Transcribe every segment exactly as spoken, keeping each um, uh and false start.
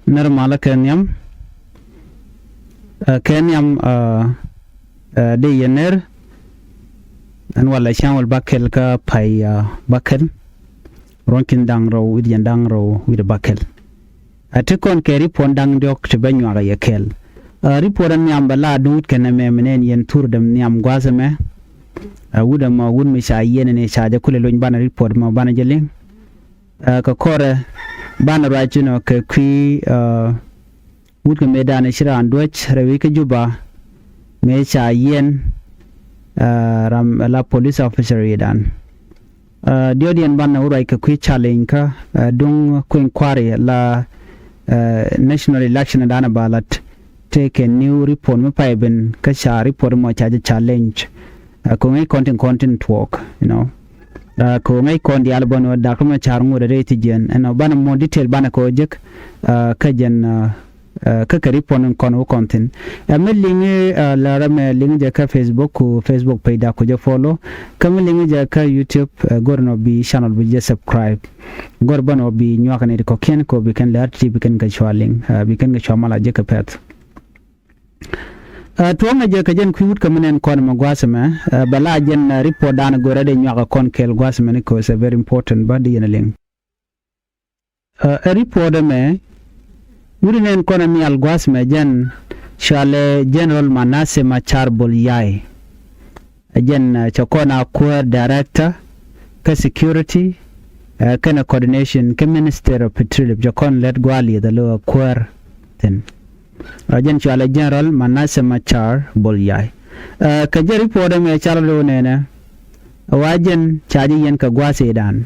Nɛr malä kɛ nhiam, ɛ, kɛ nhiam, ɛ, ɛ, dee yɛ nɛr. Ɛn walɛ cäŋ wäl bäkɛl kä pay, ɛ, bäkɛl. Ruɔ̱n ki̱n da̱ŋ rɛw wi̱cdɛ jiɛn da̱ŋ rɛw wi̱cdɛ bäkɛl. Ɛ, ti kɔn kɛ ripuɔn da̱ŋ diɔ̱k ti bä nyuak ɛ yɛ kɛl. Ɛ, ripuɔn ɛn nhiam bɛ la duut kɛn ɛmɛ mi nɛn yɛn thur dɛm nhiam gua̱a̱th ɛmɛ. Ɛ, wut ɛmɔ wut mi ca yiɛn ɛn ca jɛ kulɛ lony banɛ ripuɔn ɛmɔ banɛ jɛ liŋ. Ɛ, kɛ kɔrɛ banɛ ruac inɔ kɛ kui̱, ɛ, wut kɛ mëëdan ci raan duäc rɛw i̱ kä Juba mëë ca yiɛn, ɛ, ram la police officer i̱dan. Ɛ, diɔt yɛn banɛ wä ruac kɛ kui̱ challenge kä, ɛ, duŋ kui̱ inquiry la, ɛ, national election dan ba la t-, tëëkɛ new report mi pay ben kä ca report mɔ ca jɛ challenge. Ɛ, kɛ ŋäc kɔn tin kɔn tin tuɔɔk, you know. Ɛ, kɛ ŋäc kɔn diaal bä ni wä dak mɛ car ŋot rɛy ti jiɛn. Ɛnɔ banɛ mɔ detail banɛ kɛ wä jek, ɛ, kä jɛn, ɛ, ɛ, kä kɛ ripuɔn in kɔn wä kɔn thin. Ɛ, mi liŋi, ɛ, lɛ rɛ mɛ liŋi jɛ kä Facebook ku Facebook page da ku jɛ follow. Kä mi liŋi jɛ kä YouTube, ɛ, go̱r nɔ bi channel bi jɛ subscribe. Go̱r bä nɔ bi nyuak ni ti kɔkiɛn kɛ wä bi kɛn lɛ R T B kɛn kɛ cua liŋ, ɛ, bi kɛn kɛ cua mal a jek kɛ pɛth. Ɛ, tuɔ̱ŋɛ jɛ kɛ jɛn kui̱ wut kɛ mi nɛn kɔn mɛ gua̱a̱th ɛmɛ, ɛ, bɛ la jɛn, ɛ, report dan go̱rɛ dee nyuak ɛ kɔn kɛɛl gua̱a̱th ɛmɛ ni kɛ wä is a very important bä di yɛn a liŋ. Ɛ, ɛ report ɛmɛ wut nɛn kɔn ɛ nhial gua̱a̱th ɛmɛ jɛn cualɛ General Manasseh Machar Bol Yai. Ɛ jɛn, ɛ, cɛ kɔn a kuäär director kä security, ɛ, kɛnɛ coordination kä Minister of Petroleum, cɛ kɔn lät gua̱a̱ lieth ɛ lo̱ ɛ kuäär thin. Ɛ jɛn cualɛ General Manasseh Machar Bol Yai. Ɛ, kɛ jɛ report ɛmɛ cal lo̱ nɛnɛ, ɛ wa jɛn ca jɛ yiɛn kɛ gua̱a̱ seedan.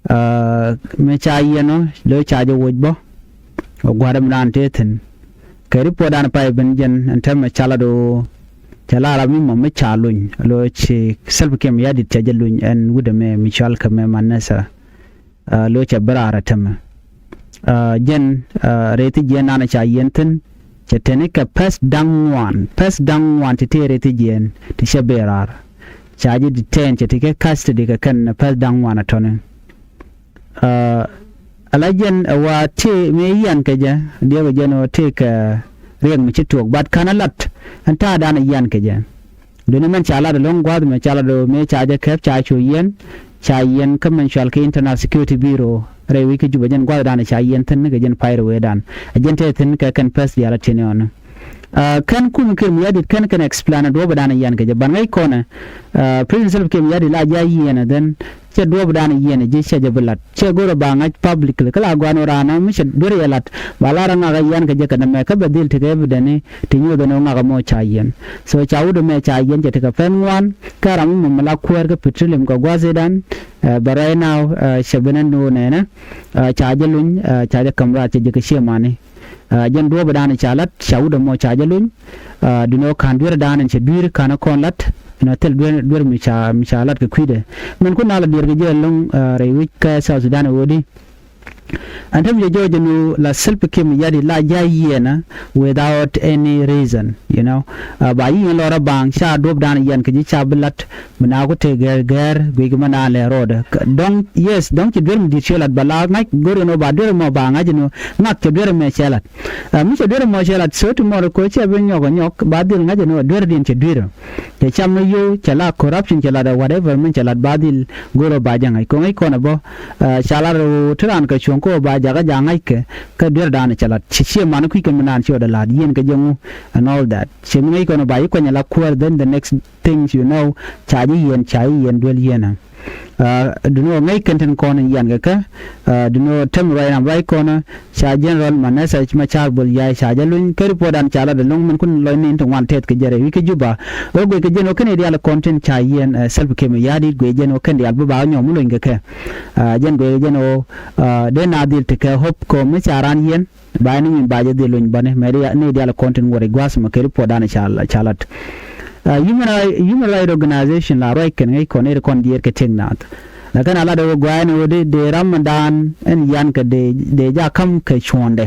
Ɛ, mi ca yiɛn ɔ lo̱ ca jɛ woc bä ɛ gua̱a̱r ɛmɛ dan tëë thin. Kɛ report dan pay ben jɛn ɛn täämɛ ca lat ɣöö cɛ la ram mi mɔ mi ca luny, lo̱ ci Salva Kiir Mayardit cɛ jɛ luny ɛn wut ɛmɛ mi cual kɛ mɛ Manasseh. Ɛ, lo̱ cɛ bi raar ɛ täämɛ. Ɛ, jɛn, ɛ, rɛy thi jiɛn nanɛ ca yiɛn thi̱n, cɛ teni kɛ pɛth da̱ŋ ŋuan, pɛth da̱ŋ ŋuan ti tëë rɛy thi jiɛn ti cɛ bi raar. Ca ji̱ detain, cɛ ti kɛ custody kɛ kɛn pɛth da̱ŋ ŋuan ɛ tɔ̱ni. Ɛ, ala jɛn ɛ wa tëë mëë yian kɛ jɛ, diɛkɛ jɛn ɣöö tëë kɛ riɛk mi ci tuɔɔk, but ka̱n a lat ɛn ta̱a̱ dan a yian kɛ jɛ. Duundɛ mɛn ca lat ɛlɔ̱ŋ gua̱a̱th mɛ ca lat ɣöö mëë ca jɛ kɛp ca cu yiɛn, ca yiɛn kä mɛn cual kɛ Internal Security Bureau rɛy wi̱c kä Juba, jɛn gua̱a̱th dan ca yiɛn thi̱n kɛ jɛn pay rɛw wee dan. Ɛ jɛn tëë thi̱n kɛ kɛn pɛth diaal a tiɛn ɣɔni. Ɛ, kɛn kum Kiir Mayardit kɛn kɛn explain duɔ̱ɔ̱p dan a yian kɛ jɛ ban ŋäc kɔnɛ. Ɛ, President Salva Kiir Mayardit la jɛ a yiɛn ɛ dhɛn cɛ duɔ̱ɔ̱p dan a yiɛn ɛ ji̱ cɛ jɛ bi lat. Cɛ go̱r ɛ ba ŋa̱c publicly kä la gua̱n ɣöö raan ɔ mi cɛ duer yɛ lat ba lar ɛ ŋak a yian kɛ jɛ kɛ nɛmɛ kä bɛ dhil tekɛ evidence ti nyuɔth ɛn ɣöö ŋak ɛmɔ ca yiɛn. So ca wut ɛmɛ ca yiɛn cɛ tekɛ pɛn ŋuan kä ram mi mɔ mi la kuäär kä petroleum kɛ gua̱a̱th i̱dan, ɛ, bɛ right now, ɛ, cɛ ben ɛn ɣöö nɛnɛ, ɛ, ca jɛ luny, ɛ, ca jɛ käm raar cɛ jɛ kɛ ciëmani. Ɛ, jɛn duɔ̱ɔ̱p ɛ dan ca lat ca wut ɛmɔ ca jɛ luny. Ɛ, duundɛ ɣöö ka̱n duer ɛ dan ɛn cɛ dui̱r ka̱n ɛ kɔn lat. Ɛn ɣöö thil duer, duer mi ca, mi ca lat kɛ kui̱dɛ. Mɛn kun na la diɛɛr kɛ jɛ ɛlɔ̱ŋ, ɛ, rɛy wi̱c kä South Sudan ɛ ɣöö di. Ɛn täämɛ jɛ jɔɔc ɛn ɣöö la Salva Kiir Mayardit la jɛ a yiɛn ɛ without any reason, you know. Ɛ, ba yiɛn lɔrä baŋ ca duɔ̱ɔ̱p dan yiɛn kɛ ji̱ ca bi lat. Mi na ku tëë gɛr gɛr guic kɛ mi na lɛ rɔɔdɛ. Dɔ̱ŋ, yes, dɔ̱ŋ ci duer mi di̱t ciɛ lat ba la ŋa̱c go̱r ɛn ɣöö ba duer ɛmɔ ba ŋa̱c ɛn ɣöö ŋak cɛ duer ɛmɛ cɛ lat. Ɛ, mi cɛ duer ɛmɔ cɛ lat, so ti mɔr ko cɛ bi nyɔk ɛ nyɔk ba dhil ŋa̱c ɛn ɣöö duer diɛn cɛ duer. Cɛ cam ni yio̱w, cɛ la corruption cɛ lat ɛ whatever min cɛ lat ba dhil go̱r ɣöö ba jɛ ŋa̱c. Ko ŋäc kɔn ɛ bä, ɛ, ca lat ɣöö ti raan kɛ cuɔ̱ŋ kä ɣöö ba jakä ja̱ ŋa̱c kɛ, kä duer dan cɛ lat. Ci ciɛ man kui̱ kɛ mi naan ci ɣöö dee la̱t yiɛn kɛ jɛ ŋu and all that. Cɛ mi ŋäc kɔn ɛ ba yi kuany ɛ la kuäär, then the next things you know, ca ji̱ yiɛn, ca ji̱ yiɛn duel yiɛn ɛ. Ɛ, duundɛ ɣöö ŋäc kɛn tin kɔn in yian kɛ kɛ, ɛ, duundɛ ɣöö täämɛ ruac ram ruac kɔn ɛ, ca General Manasseh Machar Bol Yai ca jɛ luny kä report dan ca lat ɛlɔ̱ŋ min kun lɔcni in ti ŋuan tɛth kɛ jɛ rɛy wi̱c kä Juba. Ɣöö guic kɛ jɛn ɣöö kɛn i̱ diaal kɔn tin ca yiɛn, ɛ, Salva Kiir Mayardit guic jɛn ɣöö kɛn diaal bi ba nyɔk mi luny kɛ kɛ. Ɛ, jɛn guic kɛ jɛn ɣöö, ɛ, dee na dhil ti kɛ hope kɔ mi ca raan yiɛn. Ba ni min ba jɛ dhil luny bäni mɛ ni diaal kɔn tin ŋuɔt i̱ gua̱a̱th mɛ kɛ report dan ca, ca lat. Ɛ, human right, human right organization la ruac kɛn ŋäc kɔn i̱ ri kɔn diɛɛr kɛ tëk naath. Lakin a lat ɛ wä gua̱a̱n ɛ wä di dee ram mi daan ɛn yan kɛ dee dee ja ka̱m kɛ cuɔ̱ɔ̱ndɛ.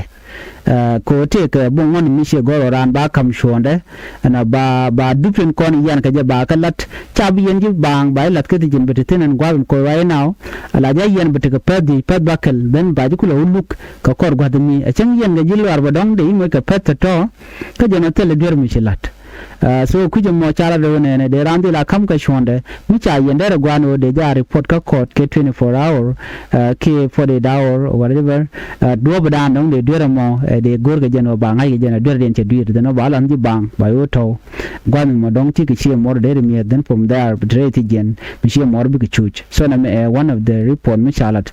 Ɛ, kɛ ɣöö tëëkɛ buŋ ŋuɔ̱n mi ciɛ gɔ̱r ɣöö raan ba ka̱m cuɔ̱ɔ̱ndɛ. Ɛn a ba ba dup tin kɔn yan kɛ jɛ ba kɛ la̱t ca bi yɛn ji̱ baaŋ ba ji̱ la̱t kä thi̱ji̱n bi ti thi̱n ɛn gua̱a̱th in koc right now. Ala jɛ yɛn bi tekɛ päth dhiec päth ba kɛl ben ba ji̱ kulɛ wä luk kɛ kɔr gua̱th mi a cäŋ yɛn kɛ ji̱ luaar bɛ dɔ̱ŋ dee i̱ moc kɛ päth tɔ̱tɔ̱. Kä jɛn ɔ thilɛ duer mi ci la̱t. Ɛ, so kui̱c ɛmɔ ca lat ɣöö nɛnɛ dee raan dhil a ka̱m kɛ cuɔ̱ɔ̱ndɛ mi ca yɛn derɛ gua̱a̱n ɣöö dee ja report kä court kɛ twenty four hour, ɛ, kɛ forty eight hour whatever. Ɛ, duɔ̱ɔ̱p dan dɔ̱ŋ dee duer ɛmɔ, ɛ, dee go̱o̱r kɛ jɛn ɣöö ba ŋa̱c kɛ jɛn ɛ duer diɛn cɛ dui̱r dhen ɣöö ba lan ji̱ baaŋ ba yo̱o̱ tɔ̱w. Gua̱a̱n ɛmɔ dɔ̱ŋ ti kɛ cië mɔr dee ri miɛth dhen from there bi te rɛy thi̱jiɛn bi cië mɔr bikɛ cuc. So nɛmɛ ɛ one of the report mi ca lat.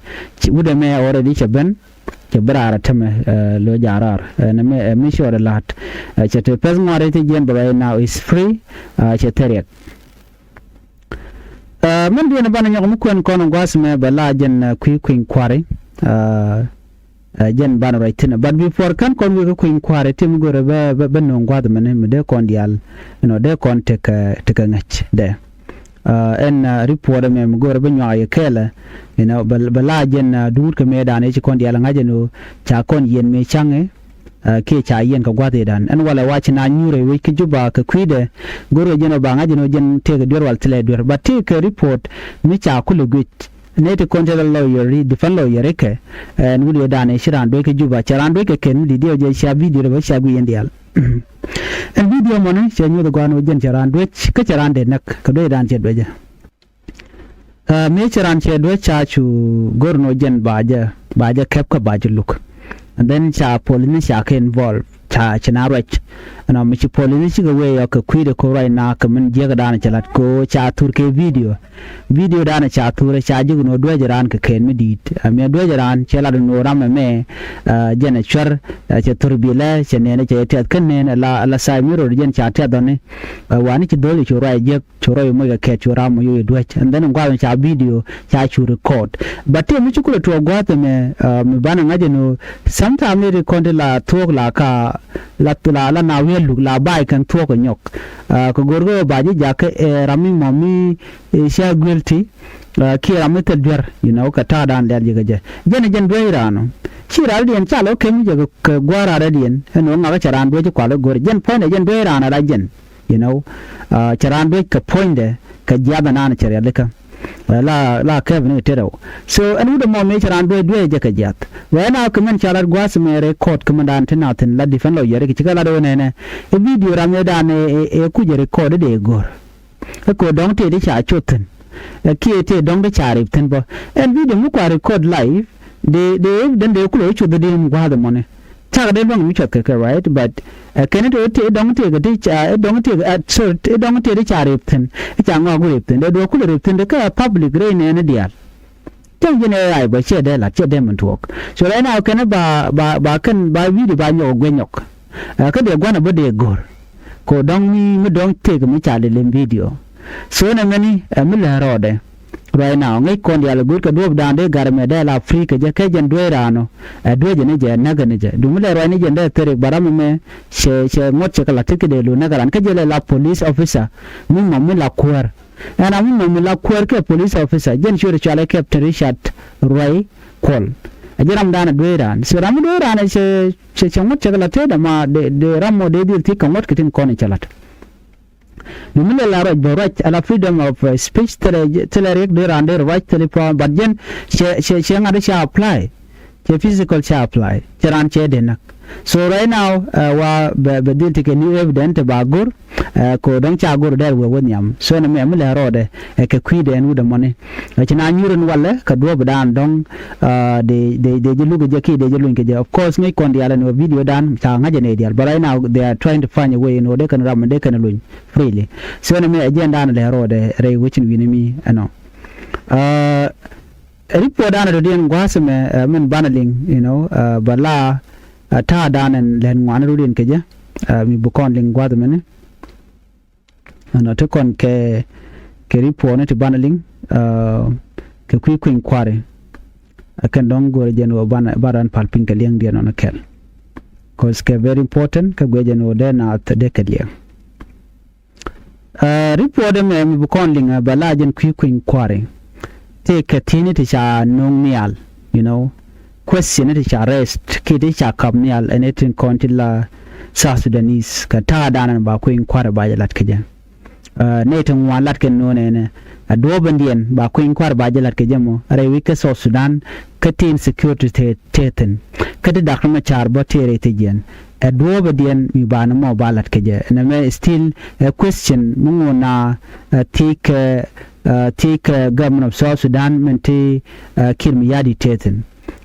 Wut ɛmɛ already cɛ ben. Cɛ bi raar a tämɛ, ɛ, lo̱c a raar. Ɛ, nɛmɛ, ɛ, mi cuɔt ɛ la̱t. Ɛ, cɛ te pɛth ŋuan rɛy thi̱jiɛn bɛ right now is free. Ɛ, cɛ thil riɛk. Ɛ, min diɛn banɛ nyɔk mi kuɛn kɔn gua̱a̱th mɛ bɛ la jɛn, ɛ, kui̱ kui̱ny kua̱ri. Ɛ, ɛ, jɛn banɛ ruac thi̱n. But before kän kɔn wek kui̱ny kua̱ri ti mi go̱rɛ bä, bä, bä no̱o̱ŋ gua̱a̱th mɛni mi dee kɔn diaal. You know, dee kɔn tekɛ, tekɛ ŋäc dee. Ɛ, ɛn, ɛ, report ɛmɛ mi go̱o̱rɛ bi nyuak yɛ kɛɛlɛ, you know, bɛ, bɛ la jɛn, ɛ, duut kɛ mëëdan ëë ci kɔn diaal ɛ ŋa̱c ɛn ɣöö ca kɔn yiɛn mëë ca̱ŋ ɛ, ɛ, kiɛ ca yiɛn kɛ gua̱th ëëdan. Ɛn walɛ wa ci na nyuur ɛ wec kä Juba kɛ kui̱dɛ, go̱o̱rɛ jɛn ɣöö ba ŋa̱c ɛn ɣöö jɛn tëëkɛ duer wal thilɛ duer. But tëëkɛ report mi ca kulɛ guic. Nɛy ti kɔn tëë lawyer, defense lawyer ikɛ, ɛn wut yɛ dan ëë ci raan duec kä Juba, cɛ raan duec kɛ kɛn mi di̱t diɛw jɛ cia video bä cia guic yɛn diaal. Ɛn video mɔni cɛ nyuɔth gua̱a̱n ɣöö jɛn cɛ raan duec, kä cɛ raan dee näk, kɛ duec dan cɛ duecä. Ɛ, mëë cɛ raan cɛ duec ca cu go̱r nɔ jɛn ba jɛ, ba jɛ kɛp kä ba jɛ luk. And then ca polini ca kɛ involve, ca ci na ruac. Ɛnɔ mi ci polini cikɛ wee yɔ kɛ kui̱dɛ ko̱ ruac na kɛ min jiäkä dan cɛ lat ko̱ ca thur kɛ video. Video dan ca thur ca ji̱k nɔ duec raan kɛ kɛn mi di̱i̱t. Ɛ, mi duec raan cɛ lat nɔ ram ɛmɛ, ɛ, jɛn ɛ cuɛr, ɛ, cɛ thur bilɛ, cɛ nɛn cɛ tiɛth kän nɛn, ɛ la, ɛ la side mirror jɛn ca tiɛth ɔni. Ɛ, wani ci dho̱l cu ruac jiäk. Cu rɔy moc kɛ kɛt cu ram moc yoc duäc. And then gua̱a̱th ca video ca cu record. But tëë mi ci kulɛ tuɔɔk gua̱a̱th ɛmɛ, ɛ, mi banɛ ŋa̱c ɛn ɣöö sometime ni ti kɔn ti la thuɔ̱k la ka la, la, la na wi̱i̱ luk la ba̱a̱c kɛn thuɔ̱k ɛ nyɔk. Ɛ, kɛ go̱r kɛ ɣöö ba ji̱ jakä ɛ ram mi mɔ mi, ɛ, cia guilty, ɛ, kiɛ ram mi thil duer, you know, kɛ ta̱a̱dan lɛl ji̱ kɛ jɛ. Jɛn ɛ jɛn duec raan ɔ. Ci raan diɛn ca lɔ kem jɛ kɛ, kɛ gua̱a̱r raan diɛn. Ɛn ɣöö ŋakä cɛ raan duec ci kual ɛ go̱r. Jɛn puɔ̱nydɛ jɛn duec raan ɛ ra jɛn. You know, ɛ, cɛ raan duec kɛ puɔ̱nydɛ kɛ jiath ɛnan cɛ rialikä. Ɛ, la, la kɛp ni tet rɛw. So ɛn wut ɛmɔ mëë cɛ raan duec duec jɛ kɛ jiath. Wɛ ɛn a kɛ mɛn ca lat gua̱a̱th mɛ record kɛ mɛn daan ti na thi̱n la defense lawyer kɛ ci kɛ lat ɣöö nɛnɛ. Ɛ video ram ëë daan ɛ, ɛ, ɛ kuc ɛ record ɛ dee go̱r. Ɛ ko̱ dɔ̱ŋ tëë ti ca coth thi̱n. Ɛ kiɛ tëë dɔ̱ŋ ti ca rip thi̱n bä. Ɛn video mi kua record live. Dee, dee evidence dee kulɛ wä cuth dee in gua̱a̱th ɛmɔni. Cakɛ dee luäŋ mi cuɔth kɛ kɛ, right? But, ɛ, kɛn i̱ tëë dɔ̱ŋ tëëkɛ ti ca, i̱ dɔ̱ŋ tëëkɛ, ɛ, sorry, i̱ dɔ̱ŋ tëë ti ca rip thi̱n. I̱ ca ŋɔak rip thi̱n. Dee duɔ̱ɔ̱k kulɛ rip thi̱n dee kä public rɛy nɛɛni diaal. Cäŋ ji̱n ɛ ɣa̱c bä ciɛ dee la̱t ciɛ dee min tuɔɔk. So right now kɛn i̱ ba, ba, ba kɛn ba video ba nyɔk ɛ guiɛ nyɔk. Ɛ, kä dee gua̱n ɛ bä dee go̱r. Kɛ ɣöö dɔ̱ŋ mi, mi dɔ̱ŋ tëëkɛ mi ca lɛ lem video. So nɛ mɛni, ɛ, mi lɛ rɔɔdɛ. Right now ŋäc kɔn diaal go̱o̱r kɛ duɔ̱ɔ̱p da̱a̱n dee gar mɛ dee la free kɛ jɛ kɛ jɛn duec raan ɔ. Ɛ, duec ni jɛ näk ni jɛ. Duŋ mi lɛ ruac ni jɛn dee thil rik ba ram ɛmɛ cɛ, cɛ ŋuɔ̱t cɛ kɛ la ti kɛ dee lo̱ näk raan kä jɛ lɛ la police officer. Mi mɔ mi la kuäär. Ɛn ram mi mɔ mi la kuäär kɛ police officer. Jɛn cuɛ ri cualɛ kɛ Richard Ruai Kuɔl. Ɛ jɛ ram da̱a̱n ɛ duec raan. So ram mi duec raan ɛ cɛ, cɛ, cɛ ŋuɔ̱t cɛ kɛ la tëëdɛ ma dee, dee ram mɔ dee dhil ti kɛ ŋuɔ̱t kɛ tin kɔn ɛ cɛ la̱t. Duŋ mi lɛ la ruac bä ruac ala freedom of, uh, speech thilɛ, thilɛ riɛk dee raan dee ruac thilɛ pua̱a̱n, but jɛn cɛ, cɛ, cɛ ŋa̱t cɛ apply. Cɛ physical cɛ apply. Cɛ raan cɛ dee näk. So right now, uh, wa bɛ, bɛ dhil ti kɛ new evidence ti ba go̱r, uh, kɛ ɣöö dɔ̱ŋ ca go̱r dee wee wä nhiam. So nɛ mɛ mi lɛ rɔɔdɛ, ɛ kɛ kui̱dɛ ɛn wut ɛmɔni. Ɛ ci na nyuur in walɛ kɛ duɔ̱ɔ̱p dan dɔ̱ŋ, ah, dee, dee, dee ji̱ luk kɛ jɛ kiɛ dee ji̱ luny kɛ jɛ. Of course ŋäc kɔn diaal ɛn ɣöö video dan ca ŋa̱c ɛn ɛ diaal. But right now they are trying to find a way in ɣöö dee kɛn ram dee kɛn luny freely. So nɛ mi ɛ jiɛn dan lɛ rɔɔdɛ rɛy wecin wi̱ni mi ɛnɔ. Ah, report dan ɛ dɔ̱diɛn gua̱a̱th ɛmɛ, ah, min banɛ liŋ, you know, ah, bɛ la, ah, ta̱a̱ dan ɛn lɛn ŋuan ɛ dɔ̱diɛn kɛ jɛ, ah, mi bi kɔn liŋ gua̱a̱th ɛmɛni. Ɛnɔ ti kɔn kɛ, kɛ report ni ti banɛ liŋ, ah, kɛ kui̱ kui̱ny kua̱ri. Ɛ kɛn dɔ̱ŋ go̱o̱rɛ jɛn ɣöö banɛ, banɛ pal piny kɛ liɛŋdiɛn ɔnɔ kɛl. 'Cause kɛ very important kä guiɛ jɛn ɣöö dee naath dee kɛ liɛŋ. Ah, report ɛmɛ mi bi kɔn liŋ, ah, bɛ la jɛn kui̱ kui̱ny kua̱ri. tëëkɛ thiecni ti ca no̱o̱ŋ nhial, you know, question ti ca raised kiɛ ti ca kap nhial ɛn ɛ tin kɔn ti la South Sudanese kɛ ta̱a̱ danɛ ba kui̱ny kua̱r ba jɛ lat kɛ jɛ. Nɛy ti ŋuan lat kɛ no̱o̱ŋ ɛnɛ, a duɔ̱ɔ̱p ɛn diɛn ba kui̱ny kua̱r ba jɛ lat kɛ jɛ mɔ rɛy wi̱c kä South Sudan kä tin security te te thin kä ti Doctor Machar bä tëë rɛy thiec yɛn. Ɛ duɔ̱ɔ̱p ɛ diɛn mi ba ni mɔ ba lat kɛ jɛ nɛ mɛ still ɛ question mi ŋun na thiec kɛ thiec kɛ government of South Sudan min ti Kiir Mayardit tëë thin.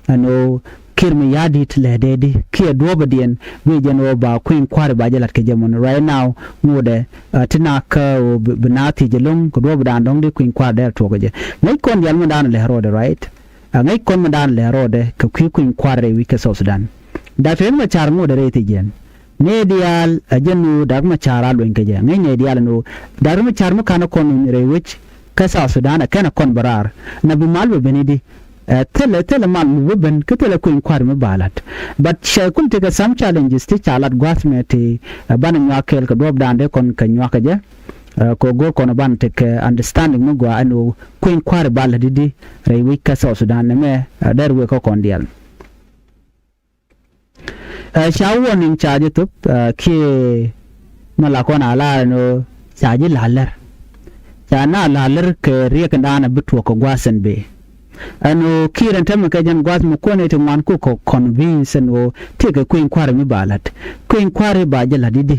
Ɛn ɣöö Kiir Mayardit lɛ dee di kiɛ duɔ̱ɔ̱p ɛ diɛn wi̱i̱ jɛn ɣöö ba kui̱ny kua̱ri ba jɛ lat kɛ jɛ mɔn right now. Ŋotdɛ ti na kä ɣöö bi na thiec ɛlɔ̱ŋ kɛ duɔ̱ɔ̱p ɛ daan dɔ̱ŋ di kui̱ny kua̱ri dee tuɔɔk kɛ jɛ. Ŋäc kɔn diaal mi daan lɛ ro̱o̱dɛ right. A ŋäc kɔn mi daan lɛ ro̱o̱dɛ kɛ kui̱ kui̱ny kua̱ri rɛy wi̱c kä South Sudan. Doctor Riek Machar ŋotdɛ rɛy thiec yɛn. Nɛy diaal a jɛn ɣöö Doctor Machar a lueny kɛ jɛ ŋäc nɛy diaal ɛn ɣöö Doctor Machar mi ka̱n kɔn rɛy wec kä South Sudan a kɛn a kɔn bä raar na bi mal bä ben i̱di. Ɛ thilɛ thilɛ mal mi bä ben kä thilɛ kui̱ny kua̱r mi ba la̱t. But cɛ kul tekɛ some challenges ti ca lat gua̱th mɛ ti ɛ banɛ nyuak kɛɛl kɛ duɔ̱ɔ̱pdan dee kɔn kɛ nyuak kɛ jɛ. Ɛ kɛ go̱r kɔn banɛ tekɛ understanding mi gɔaa ɛn ɣöö kui̱ny kua̱r ba la̱t i̱di rɛy wec kä South Sudan nɛmɛ ɛ dɛr wek kä kɔn diaal. Ɛ ca warning ca ji̱ thop ɛ kiɛ mi la kɔn a lar ɛn ɣöö ca ji̱ la lär. Ca na la lär kɛ riɛk in daanɛ bi tuɔɔk kɛ gua̱a̱th ɛn bëë. Ɛn ɣöö Kiir ɛn tämɛ kɛ jɛn gua̱a̱th mi kuäär nɛy ti ŋuan kuk kɛ convince ɛn ɣöö tëëkɛ kui̱ny kua̱ri mi ba la̱t. Kui̱ny kua̱ri ba jɛ la̱t i̱di.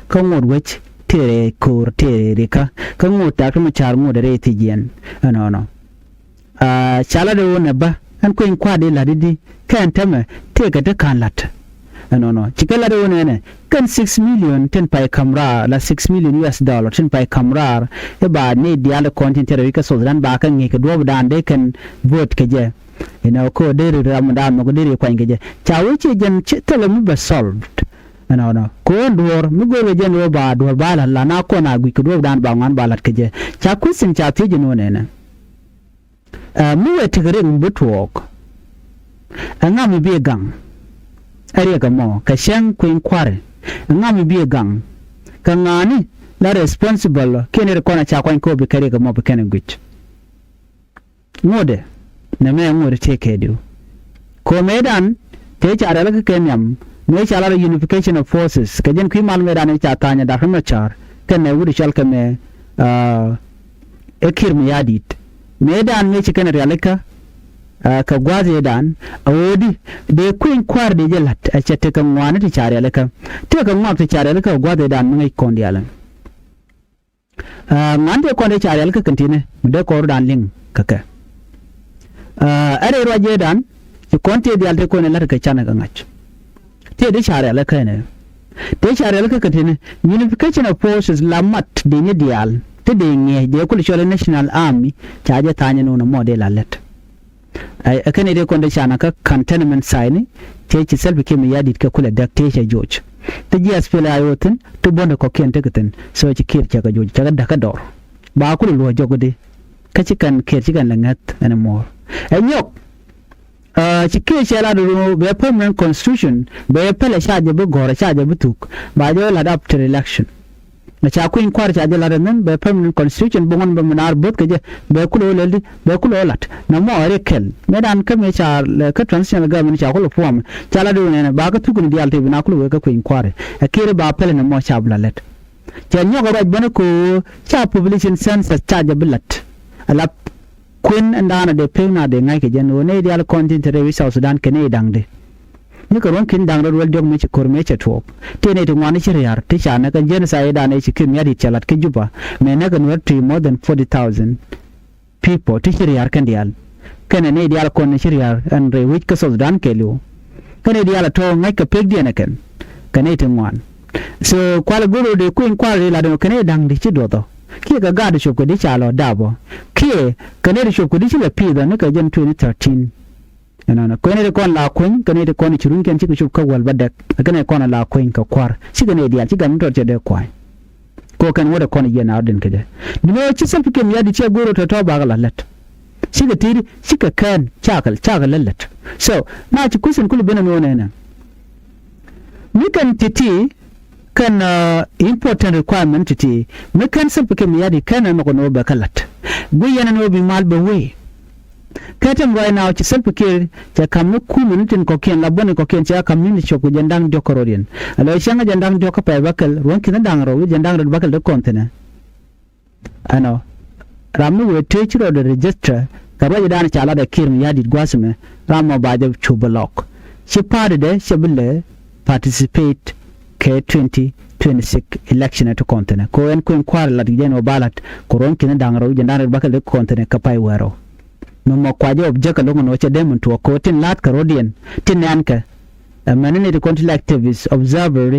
Kä ŋot wec tëë rɛy ko̱o̱r tëë rɛy rikä kä ŋot tak ti mi ca̱r ŋot rɛy thiec yɛn ɛnɔnɔ. Aa ca lat ɣöö nɛ bä ɛn kui̱ny kua̱r di la̱t i̱di kɛn tämɛ tëëkɛ ti ka̱n la̱t. Ɛnɔnɔ ci kɛ lat ɣöö nɛnɛ kɛn six million tin pay ka̱m raar la six million U S dollar tin pay ka̱m raar. I̱ ba nɛy diaal ti kɔn tin te rɛy wi̱c kä South Sudan ba kɛ ŋi̱i̱c kɛ duɔ̱ɔ̱pdan dee kɛn vote kɛ jɛ. Inɔ kä dee ri ram dan mɔ kɛ dee ri kuany kɛ jɛ ca wee ci jɛn ci thilɛ mi bɛ solved. Ɛnɔnɔ kɛ ɣöö ɛn duɔ̱ɔ̱r mi go̱o̱r kɛ jɛn ɣöö ba duɔ̱ɔ̱r ba la̱t la na kɔn a gui̱c kɛ duɔ̱ɔ̱pdan ba ŋuan ba la̱t kɛ jɛ. Ca question ca thiec ɛn ɣöö nɛnɛ. Ɛ mi wëë tekɛ riɛk mi bi tuɔɔk. Ɛŋa mi bi gaŋ ɛ riɛk ɛmɔ kɛ cäŋ kui̱ny kua̱ri? Ɛŋa mi bi gaŋ kɛ ŋa̱a̱ni la responsible kiɛn ri kɔn a ca kuany ko̱o̱p bi kɛ riɛk ɛmɔ bi kɛn ɛ guic? Ŋotdɛ nɛ mɛ ŋotdɛ tëë kɛ diw. Ko̱o̱mɛdan tëë ca rialikä kɛ nhiam mëë ca lar unification of forces kɛ jɛn kui̱ mal mëëdan ca tha̱a̱ny ɛ dak ri mɛ ca̱r kɛn ɛ wut cɔal kɛ mɛ. Ɛ Kiir Mayardit mëëdan mëë ci kɛn rialikä. Kɛ gua̱a̱th ëëdan a ɣöödi dee kui̱ny kua̱r dee jɛ la̱t a cɛ tekɛ ŋuani ti ca rialikä. Tekɛ ŋuak ti ca rialikä kɛ gua̱a̱th ëëdan mi ŋäc kɔn diaal. Ŋuani ti kɔn dee ca rialikä kɛn ti̱ni mi dee kɔn rudan liŋ kɛ kɛ. Ɛ rɛy ruac ëëdan ci kɔn tëë diaal tëë kɔn ɛ la̱t kɛ canɛ kɛ ŋa̱c. Tëë di ca rialikä ɛnɛ tëë ca rialikä kɛ ti̱ni unification of forces la mat di ni diaal ti di ŋiɛc dee kul cɔl national army. Ca jɛ tha̱a̱ny ɛn wun ɛmɔ dee la lät. Ɛ kɛn ɛ dee kɔn dee ca na kä cantonment sign tëë ci Salva Kiir Mayardit kɛ kulɛ däk tëë cɛ joc. Ti ji̱ S P L A I O thi̱n ti buɔ̱ndɛ kɔ̱kiɛn tekɛ thi̱n so ci Kiir cɛ kɛ joc cɛ kɛ däk kä dɔr. Ba kulɛ luɔ̱c jɔk di kä ci kɛn Kiir ci kɛn lɛ ŋäth ɛn muɔ̱ɔ̱r. Ɛ nyɔk. Ci kiɛ cɛ lat ru bɛ permanent constitution bɛ pɛlɛ ca jɛ bi gɔ̱rɛ ca jɛ bi thuk ba jɛ lat after election. Ca kui̱ny kua̱r ca jɛ lat ɛn bɛ permanent constitution bi ŋuɔ̱n bɛ mi naar bo̱th kɛ jɛ bɛ kulɛ wä lɛl di bɛ kulɛ wä lat na mɔ ɛ ri kɛl mɛ dan kä mi ca lɛ kä transitional government ca kulɛ form ca lat ru nɛnɛ ba kä thuk ni diaal ti bi na kulɛ wä kä kui̱ny kua̱r ɛ kiri ba pɛlɛ na mɔ ca bi la lɛt. Cɛ nyɔk ruac bänä ko̱o̱ ca population census ca jɛ bi la̱t. Ala kuën ɛn daanɔ dee pek na dee ŋa̱c kɛ jɛn ɣöö nɛy diaal kɔn tin te rɛy wi̱c South Sudan kɛ nɛy da̱ŋ di. Nyɛ kɛ ruɔ̱n ki̱n da̱ŋ rɛw duel diɔ̱k mëë ci ko̱r mëë cɛ tuɔɔk tëë nɛy ti ŋuan ci ria̱r ti ca nɛ kɛ genocide dan ëë ci Kiir Mayardit cɛ la̱t kä Juba. Mëë nɛ kɛ nuɛr ti more than forty thousand people ti ci ria̱r kɛn diaal. Kɛnɛ nɛy diaal kɔn ci ria̱r ɛn rɛy wec kä South Sudan kɛɛliw. Kɛnɛ diaal a tɔ̱ ŋäc kɛ pekdiɛn ɛ kɛn kɛ nɛy ti ŋuan. So kualɛ go̱r ɣöö dee kui̱ny kual ri lat ɛn ɣöö kɛn nɛy da̱ŋ di ci duɔth ɔ kiɛ kɛ gaat cop kɛ di ca lɔ dap ɔ kiɛ kɛ nɛy ti cop kɛ di ci lɛ pi̱i̱th ɔ ni kɛ jɛn twenty thirteen. Ɛnɔnɔ kɛ nɛy ti kɔn la kueny kɛ nɛy ti kɔn ci runkiɛn cikɛ cop kä wäl bädäk. Kɛ nɛy kɔn la kueny kɛ kua̱r cikɛ nɛy diaal ci gam mi tɔt cɛ dee kua̱ny. Kɛ ɣöö kɛn wädɛ kɔn yiɛn a ɣä den kecɛ. Duundɛ ɣöö ci Salva Kiir Mayardit cɛ go̱o̱r ɣöö tɔ̱tɔ̱ bakɛ la lät. Cikɛ ti̱i̱t cikɛ kään cakɛ cakɛ lät lät. So na ci question kul ben ɛn ɣöö nɛnɛ mi kɛn ti̱ti̱ kɛn important requirement ti̱ti̱ mi kɛn Salva Kiir Mayardit kɛn ɛn nhɔk ɛn ɣöö bɛ kɛ la̱t. Guic yɛn ɛn ɣöö bi mal bɛ wee. Kä tɛm ruac now ci Salva Kiir cɛ ka̱m ni kumɛ ni tin kɔ̱kiɛn la buɔ̱ni kɔ̱kiɛn cɛ ka̱m ni ni cop kɛ jɛn da̱ŋ diɔ̱k kärɔ̱diɛn. Ɛ lɔ cäŋ jɛn da̱ŋ diɔ̱k kä pay bäkɛl ruɔ̱n ki̱n da̱ŋ rɛw wi̱c jɛn da̱ŋ rɛw bäkɛl dee kɔn thi̱nɛ. Ɛnɔ ram mi wëë tëë ci rɔɔdɛ register kɛ ruacdan ca latdɛ Kiir Mayardit gua̱a̱th ɛmɛ, ram mɔ ba jɛ cop bɛ lɔk. Ci party dɛ cɛ bi lɛ participate kɛ twenty twenty-six election ɛ ti kɔn thi̱nɛ. Kɛ ɣöö ɛn kuëny kua̱r lat jɛn ɣöö ba lat kɛ ruɔ̱n ki̱n da̱ŋ rɛw jɛn da̱ŋ rɛw bäkɛl dee kɔn thi̱nɛ kɛ pay wäl rɛw. Mi mɔ kuacä object ɛlɔ̱ŋ ɛn ɣöö cɛ dee min tuɔɔk kɛ ɣöö tin la̱t kɛ rɔ̱diɛn tin nɛn kɛ. Ɛ mɛn ni ti kɔn ti lɛ activist, observer,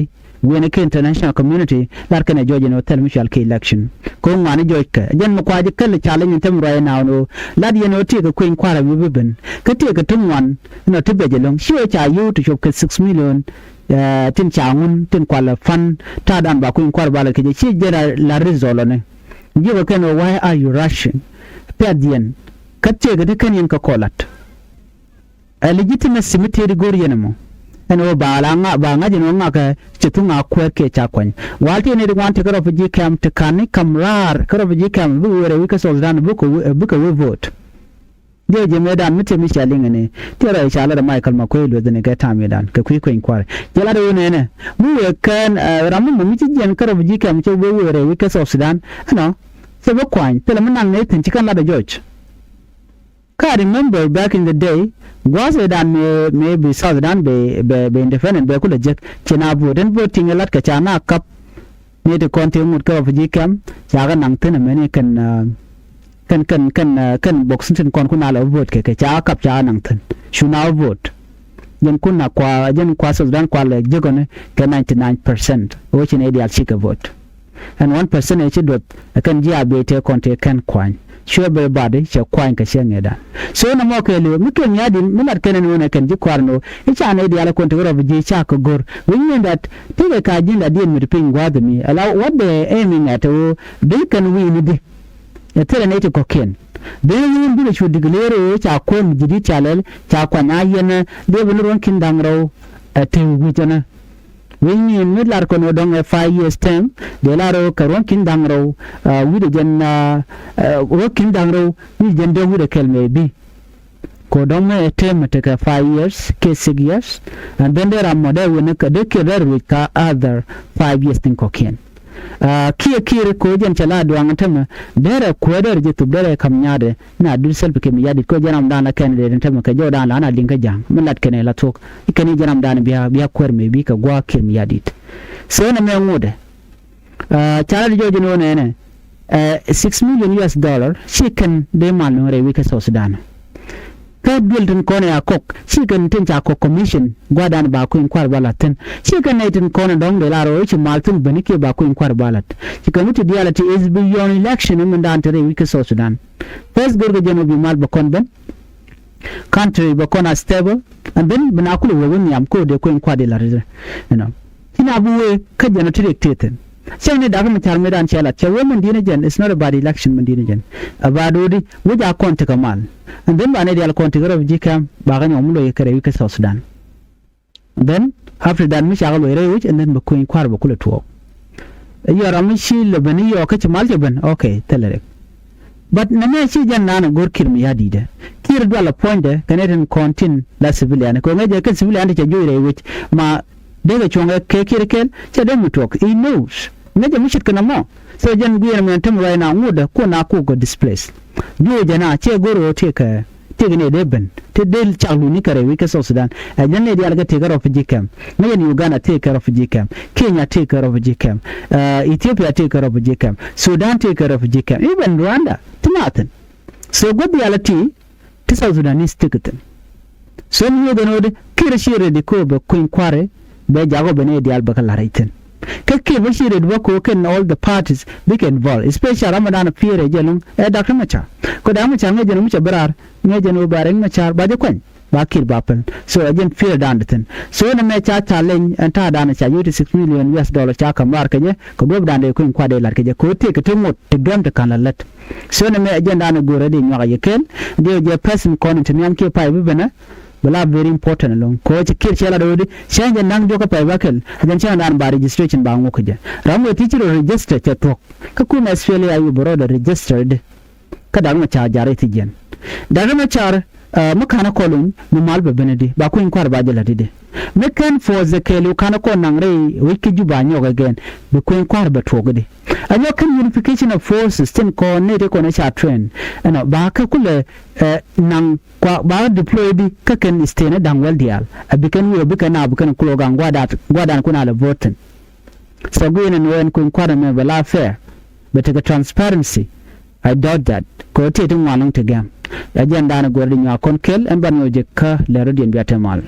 wi̱i̱ni kɛ international community lar kɛn ɛ jɔc ɛn ɣöö thil mi cual kɛ election. Kɛ ɣöö ŋuani jɔckɛ jɛn mi kuacä käl challenge in thɛm ruac ɛn ɣöö lat yɛn ɣöö tiek kɛ kuëny kua̱r ɛ wi̱i̱ bi ben. Kä tiek kɛ ti ŋuan ɛn ɣöö ti bɛc ɛlɔ̱ŋ ci ɣöö ca yio̱w ti cop kɛ six million. Ɛ, tin ca ŋun tin kualɛ fund ta̱a̱dan ba kuëny kua̱r ba lat kɛ jɛ ci jɛn la, la result ɔni. Ji̱ kɛ kɛn ɣöö why are you rushing? Piath yɛn kä tiek kɛ ti kɛn yɛn kɛ kɔlat. Ɛ legitimacy mi tëëdi go̱r yɛn ɛmɔ ɛn ɣöö ba la ŋa, ba ŋa̱c ɛn ɣöö ŋakɛ cɛ thuŋ a kuäär kiɛ ca kuany. Wal ti ni di ŋuan ti kä refugee camp ti ka̱n ni ka̱m raar kä refugee camp bikɛ wëë rɛy wi̱c kä South Sudan bikɛ wëë, bikɛ wëë vote. Diɛ jɛ mëëdan mi tëë mi cia liŋ ɛn ɛ ti rɛy ca lat ɛ Michael Makuei Lueth ni kɛ ta̱a̱ mëëdan kɛ kui̱ kuëny kua̱r. Jɛ lat ɛ wun ɛnɛ mi wëë kɛn, ɛ, ram mi mɔ mi ci jiɛn kä refugee camp cɛ wëë wëë rɛy wi̱c kä South Sudan. Ɛnɔ cɛ bi kuany thilɛ mi naŋ ni thi̱n ci kɛn lat ɛ jɔc. Ka remember back in the day, gua̱a̱th ëëdan mëë, mëë bi South Sudan bɛ, bɛ, bɛ independent bɛ kulɛ jek, ci na vote, ɛn voting ɛ lat kɛ ca na kap. Ni ti kɔn ti ŋut kä refugee camp, ca kɛ naŋ thi̱n ɛmɛni kɛn, ah, kɛn, kɛn, kɛn, ah, kɛn box tin kɔn kun a lɛ vote kɛ, kɛ ca kap ca naŋ thi̱n. Cu na vote. Jɛn kun na kua, jɛn kua South Sudan kua lɛ jek ɔni kɛ ninety nine percent. Ɣöö ci nɛy diaal cikɛ vote. Ɛn one percent ɛ ci duɔth ɛ kɛn ji̱ a bee tëë kɔn tëë kɛn kuany. Cuɛ bɛ badi cɛ kuany kɛ cɛ ŋëëdan. So nɔmɔ kɛɛliw mi kɛn Mayardit mi lat kɛn ɛn ɣöö nɛ kɛn ji̱ kua̱r ɛn ɣöö i̱ ca nɛy diaal ɛ kɔn tëë kɛ refugee ca kɛ go̱r. Wi̱i̱ nyin dat tëëkɛ ka ji̱n la diɛn mi ti piny gua̱a̱th ɛmi. Ala what they aiming at ɣöö bi kɛn wi̱i̱ ni di. Ɛ thilɛ nɛy ti kɔ̱kiɛn. Bi wi̱i̱ bikɛ cu declare ɣöö ca kuäär mi ji̱ di̱t ca lɛl ca kuany a yɛn ɛ diɛ bi ni ruɔ̱n ki̱n da̱ŋ rɛw ɛ tëë wi̱c ɛnɛ. Wi̱i̱ nyin mi lar kɔn ɣöö dɔ̱ŋ ɛ five years term, dee lar ɣöö kɛ ruɔ̱n ki̱n da̱ŋ rɛw, ah, wi̱cdɛ jɛn, ah, ah, ruɔ̱n ki̱n da̱ŋ rɛw wi̱cdɛ jɛn dee wi̱cdɛ kɛl mɛ bi. Kɛ ɣöö dɔ̱ŋ mɛ ɛ term mi tekɛ five years, kɛ six years, and then dee ram mɔ dee wen kä dee kiɛ dee ruec ka other five years tin kɔ̱kiɛn. Ah, kiɛ Kiir kɛ ɣöö jɛn cɛ la duaŋ tämɛ, derɛ kuäär derɛ jɛ thup derɛ ka̱m nyaatdɛ, na dut Salva Kiir Mayardit kɛ ɣöö jɛn ramdan la candidate tämɛ kɛ jɔwdan la na liŋ kä ja̱a̱ŋ, mi lat kɛn ɛ la thuɔ̱k, i̱ kɛn i̱ jɛn ramdan bia, bia kuäär mëë bi kɛ gua̱a̱k Kiir Mayardit. So nɛ mɛ ŋotdɛ. Ah, ca lat jɔɔc ni ɣöö nɛnɛ, eh, six million U S dollar, ci kɛn dee mal ni rɛy wi̱c kä South Sudan. Kä duël tin kɔn ɛ a kɔk ci kɛn tin ca kɔk commission gua̱dan ba kui̱n kua̱r ba la̱th thi̱n. Ci kɛn nɛy tin kɔn ɛ dɔ̱ŋ dee la rɔ ci mal thi̱n beni kiɛ ba kui̱n kua̱r ba la̱th. Ci kɛn wi̱c ti diaal ti is beyond election min daan te rɛy wi̱c kä South Sudan. First gör kɛ jɛn ɔ bi mal bɛ kɔn ben. Country bɛ kɔn a stable and then bi na kulɛ wee wä nhiam ko dee kui̱n kua̱r di la̱th thi̱n. You know. Ci na bi wee kä jɛn ɔ ti riɛk tëë thi̱n. Cäŋ ni dak mi ca̱r mi daan cɛ lat cɛ wee min di̱n ɛ jɛn, it's not about election min di̱n ɛ jɛn. About ɣöö di wec a kɔn tekɛ mal. And then ba nɛy diaal kɔn tekɛ refugee camp ba kɛ nyɔk mi loc kɛ rɛy wi̱c kä South Sudan. And then after that mi cakɛ loc rɛy wi̱c and then bɛ kui̱ny kua̱r bɛ kulɛ tuɔɔk. Yɔr ram mi ci lɛ ben i̱ yɔɔk kä ci mal cɛ ben, okay, thilɛ rɛk. But nɛmɛ ci jɛn naan ɛ go̱r Kiir Mayardit ɛ. Kiir dual ɛ puɔ̱nydɛ kɛ nɛy tin kɔn tin la civilian kɛ ŋäc jɛ kɛn civilian ti cɛ juɔc rɛy wi̱c ma dee kɛ cuɔ̱ŋ ɛ kɛ Kiir kɛl cɛ dee mi tuɔk. He knows. Ŋäc jɛ mi ce̱tkɛ nɔmɔ. So jɛn guiɛn mɛn tem right now ŋotdɛ kuɔn a kuk kɛ displace. Juɔc jɛ na cɛ go̱r ɣöö tëëkɛ tëëkɛ nɛy dee ben te dee cak luni kɛ rɛy wi̱c kä South Sudan. Ɛ jɛn nɛy diaal kɛ tëëkɛ refugee camp. Ŋäc jɛn Uganda tëëkɛ refugee camp. Kenya tëëkɛ refugee camp. Ɛ, Ethiopia tëëkɛ refugee camp. Sudan tëëkɛ refugee camp. Even Rwanda ti na thi̱n. So gua̱th diaal a ti ti South Sudanese tëëkɛ thi̱n. So mi nyuɔth ɛn ɣöö di Kiir ci ready ko bɛ kui̱ny kua̱ri bɛ jak ɔ bɛ nɛy diaal bɛ kɛ la̱r rɛc thi̱n. Kä Kiir bä ci ready bä ko kɛn all the parties bikɛ involve, especially ram mi daan a pi̱i̱r ɛ jɛ lo̱ŋ ɛ Doctor Machar. Kɛ Doctor Machar ŋäc jɛn mi cɛ bi raar ŋäc jɛn ɣöö ba Riek Machar ba jɛ kuany ba Kiir ba päl. So ɛ jɛn pi̱i̱r ɛ daan di thi̱n. So nɛmɛ ca challenge ɛn ta̱a̱ daan ca yio̱w ti six million U S dollar ca ka̱m raar kɛ jɛ kɛ duɔ̱p daan dee kui̱ny kua̱r dee la̱r kɛ jɛ kɛ ɣöö tëëkɛ ti ŋot ti gɛm ti ka̱n la lät. So nɛmɛ ɛ jɛn daan ɛ go̱o̱rä di nyuak a yɛ kɛl. Diɛ jɛ person kɔn ti nhiam kiɛ pay bi benɛ. Bɛ la very important ɛlɔ̱ŋ. Kɛ ɣöö ci Kiir cɛ lat ɣöö di cäŋ jɛ naŋ diɔ̱k kä pay ba kɛl. Jɛn cäŋ daan ba registration ba ŋuk kɛ jɛ. Ram wëë ti ci rɔ register cɛ thuɔ̱k. Kä kumɛ S P L A I U bɛ rɔɔdɛ register di. kä Dak Macar jar i̱ thi jiɛn. Dak Macar, ɛ, mi ka̱n ɛ kɔl uny mi mal bɛ ben i̱di ba kui̱ny kua̱r ba jɛ la̱t i̱di. Mi kɛn force the kɛɛliw ka̱n ɛ kɔl naŋ rɛy wec kä Juba nyɔk ɛ gɛn bi kui̱ny kua̱r bɛ tuɔk i̱di. Ɛ nyɔk kɛn unification of forces tin kɔn ni ti kɔn ɛ ca train ɛnɔ ba kä kulɛ, ɛ, naŋ kua ba deploy i̱di kä kɛn state ni da̱ŋ wäl diaal ɛ bi kɛn wi̱i̱ ɛ bi kɛn a bi kɛn kulɛ gaŋ gua̱dan gua̱dan kun a lɛ vote thin. So gui̱n ɛn ɣöö ɛn kui̱ny kua̱r ɛmɛ bɛ la fair bɛ tekɛ transparency. I doubt that kɛ ɣöö tiee ti ŋuan lɔŋ ti gɛm. Ɛ jɛn daanɛ guɛr di nyuak kɔn kel ɛn ban nyɔk jɛ kä lɛ rɔ̱diɛn bia te mal.